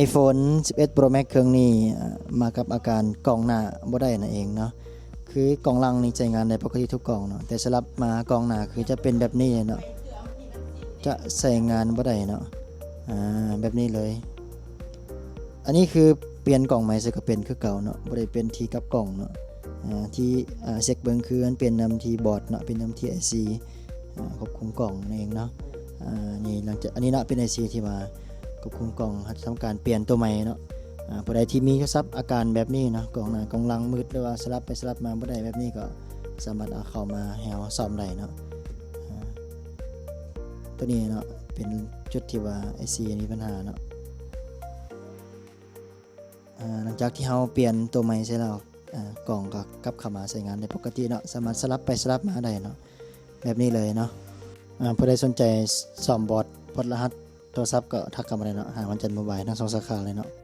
iPhone 11 Pro Max ເຄື່ອງນີ້ ເອີ່ ມາກັບອາການກ້ອງໜ້າບໍ່ໄດ້ນັ້ນເອງເນາະ. ຄືກ້ອງຫຼັງນີ້ໃຊ້ງານໄດ້ປົກກະຕິທຸກກ້ອງເນາະ, ແຕ່ສະຫຼັບມາກ້ອງໜ້າຄືຈະເປັນແບບນີ້ເນາະ, ຈະໃຊ້ງານບໍ່ໄດ້ເນາະ ອາ ແບບນີ້ເລີຍ. ອັນນີ້ຄືປ່ຽນກ້ອງໃໝ່ໃສ່ກໍເປັນຄືເກົ່າເນາະ, ບໍ່ໄດ້ປ່ຽນທີ່ກັບກ້ອງເນາະ. ອາ ທີ່ ອາ ເຊັກເບິ່ງຄືມັນປ່ຽນນຳທີ່ບອດເນາະ, ປ່ຽນນຳທີ່ໄອຊີ ອາ ຄວບຄຸມກ້ອງນັ້ນເອງເນາະ. ອາ ນີ້ຫຼັງຈາກ ອັນນີ້ເນາະ ເປັນໄອຊີທີ່ວ່າຄວບຄຸມກ້ອງ ເຮົາຈະທຳການປ່ຽນຕົວໃໝ່ເນາະ. ອາ ຜູ້ໃດທີ່ມີໂທລະສັບອາການແບບນີ້ເນາະ, ກ້ອງໜ້າກ້ອງຫຼັງມືດ ຫຼືວ່າສະຫຼັບໄປສະຫຼັບມາບໍ່ໄດ້ແບບນີ້ ກໍສາມາດເອົາເຂົ້າມາໃຫ້ເຮົາສ້ອມໄດ້ເນາະ. ອາ ຕົວນີ້ເນາະ ເປັນຈຸດທີ່ວ່າໄອຊີມີບັນຫາເນາະ. ອາ ຫຼັງຈາກທີ່ເຮົາປ່ຽນຕົວໃໝ່ໃສ່ແລ້ວ ອາ ກ້ອງກໍກັບເຂົ້າມາໃຊ້ງານໄດ້ປົກກະຕິເນາະ, ສາມາດສະຫຼັບໄປສະຫຼັບມາໄດ້ເນາະ ແບບນີ້ເລີຍເນາະ. ອາ ຜູ້ໃດສົນໃຈສ້ອມບອດ ປົດລະຫັດໂທລະສັບ ກໍທັກເຂົ້າມາໄດ້ເນາະ, ຫາດວັນຈັນໂມບາຍ ທັງສອງສາຂາເລີຍເນາະ.